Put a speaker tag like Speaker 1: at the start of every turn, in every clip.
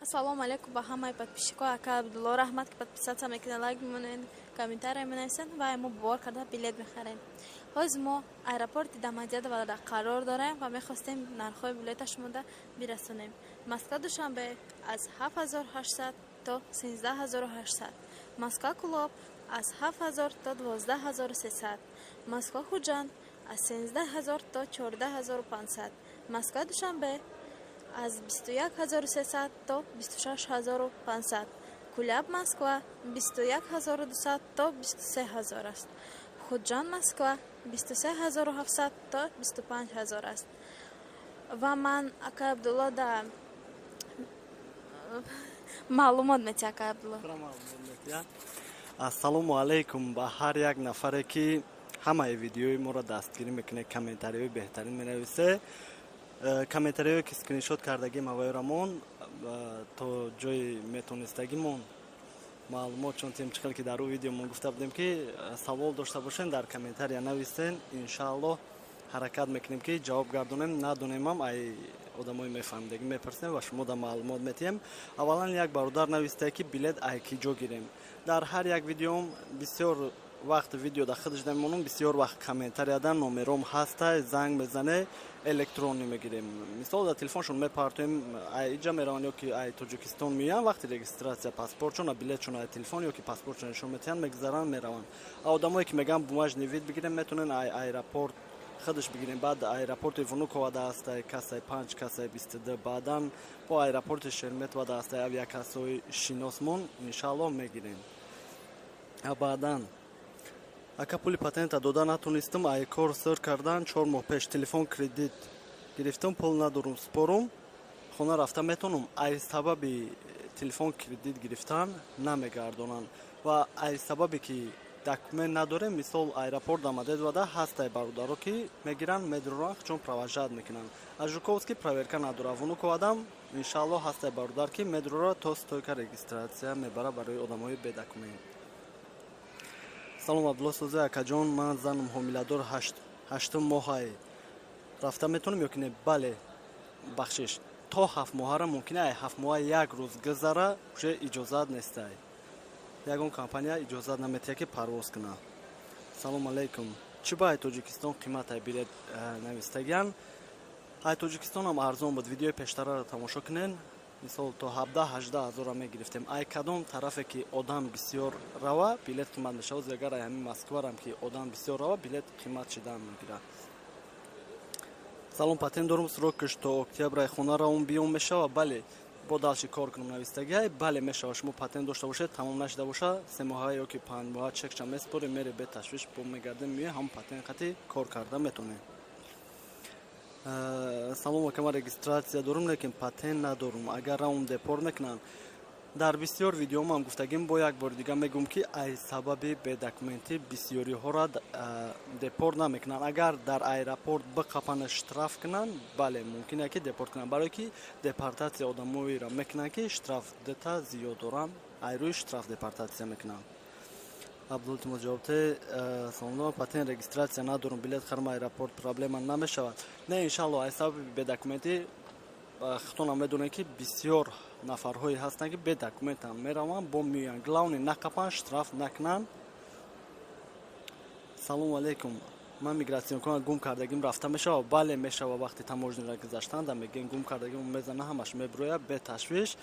Speaker 1: Ассалому алайкум ба ҳамаи подписчикҳо. Ака Абдулло, раҳмат, ки подписаться мекунед, лайк мемонед, комментария менависед ва мо бовар карда билет мехарем. Ҳозир мо аэропорти Домодедово қарор дорем ва мехостем нархҳои билета шумода бирасонем. Москва Душанбе аз 7800 то 13 800, Москва Кӯлоб аз 7000 то 12 300, Москва Хуҷанд аз 13 000 то 14 500, Москва Душанбе аз 21 300 то 26 500, Кӯляб Москва 21 200 то 23 000 аст, Хуҷанд Москва 23 700 то 25 000 аст. Ва ман ака Абдулло да маълумот метиҳ, ака Абдулло.
Speaker 2: Ассалому алайкум ба ҳар як нафаре, ки ҳамаи видеои моро дастгирӣ мекунед, комментариҳои беҳтарин менависе. Комментариҳое, ки скриншот кардагим, ҳавои то ҷои метонистагимон маълумот, чун тем чӣ хел ки дар ӯ видеомон гуфта будем, ки савол дошта бошен, дар комментария нависен, иншааллоҳ ҳаракат мекунем, ки ҷавоб гардонем. Надонемам, ай одамои мефаҳмидагӣ мепурсем ва шумо да маълумот метиҳем. Аввалан, як бародар навистае, ки билет ай ки ҷо гирем. Дар ҳар як видеом, бисёр вақт видео да худаш намемонам, бисёр вақт комментарияда номером ҳастай, занг мезане, электронӣ мегирем. Мисол, дар телефоншон мепартоем, ай иҷа мераванд ё ки ай Тоҷикистон меоянд, вақти регистрация паспортшон, билетшон ай телефон ё ки паспортшон нишон метиҳанд, мегузаранд, мераванд. А одамое, ки мегӯянд бумажный вид бигирем, метавонен ай аэропорт худаш бигирем. Баъд аэропорти Внуково даастай кассаи 5, кассаи 22, баъдан бо аэропорти Шереметьево даастай авиакассаҳои шиносмон, иншааллоҳ мегирем. А баъдан, ака, пули патента дода натонистам, ай кор сир кардан 4 моҳ пеш телефон кредит гирифтам, пул надорум спорум, хона рафта метавонам? Ай сабаби телефон кредит гирифтан намегардонанд ва ай сабабе ки документ надорем. Мисол, аэропорт Домодедовода ҳастай бародаро, ки мегиранд, медуранд, чун провожать мекунанд. А Жуковский проверка надорад. Внуковадам, иншааллоҳ, ҳастай бародар, ки медурора, то стойка регистрация мебара барои одамои бедокумент. Салом, Абдулло Сози, акаҷон, ман занам ҳомиладор, ҳаштум моҳай, рафта метавонам ё ки не? Бале, бахшиш, то 7 моҳара мумкин. Ай 7 моҳа як рӯз гузара, уже иҷозат нестай, ягон компания иҷозат наметиҳад, ки парвоз кунад. Салом алейкум, чӣ ба ай Тоҷикистон қимат ай билет навистагиян? Ай Тоҷикистонам арзон буд, видеои пештараро тамошо кунен. Мисол, то 17-18 ҳазора мегирифтем. Ай кадом тарафе ки одам бисёр рава, билет қимат мешавад. Агар ай ҳамин Москварам ки одам бисёр рава, билет қимат шидан мегирад. Салом, патент дорум, срокаш то октябраи, хона равом биём, мешава? Бале, бо дальше кор кунам навистагиай. Бале, мешава. Шумо патент дошта бошед, тамом нашида боша, 3 моҳа ё ки 5 моҳа чекша меспорем, мере, беташвиш бо мегардем, меоем, ҳамон патент қати кор карда метонем. Салом, ака, ман регистрация дорум, лекин патент надорум, агар равом, депорт мекунанд? Дар бисёр видеомам гуфтагим, бо як бори дига мегӯм, ки ай сабаби бедокументӣ бисёриҳоро депорт намекунанд. Агар дар аэропорт биқапана, штраф кунанд, бале, мумкин ки депорт кунанд, барое ки депортатсия одамоеро мекунанд, ки штраф дета зиёд доранд, ай рӯи штраф депортатсия мекунанд. Абдул, илтимос, ҷавобте. Салом, патент, регистрация надорум, билет харам, аэропорт проблема намешавад? Не, иншалло. Ай сабаби бедокументӣ, худтонам медонед, ки бисёр нафарҳое ҳастанд, ки бе документам мераванд, бо меоянд. Главное, нақапанд, штраф накунанд. Салому алейкум, ман миграционкона гум кардагим, рафта мешава? Бале, мешава. Вақти таможняра гузаштан да мегӯем гум кардагим, мезана, ҳамаш мебирояд беташвиш.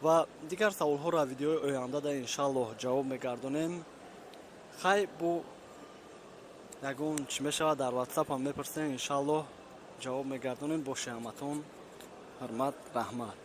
Speaker 2: Ва дигар саволҳоро видеои оянда да, иншаллоҳ, ҷавоб мегардонем. Хай, бо ягон чӣ мешавад, дар Ватсапам мепурсем, иншаллоҳ, ҷавоб мегардонем. Боши ҳаматон, ҳурмат, раҳмат.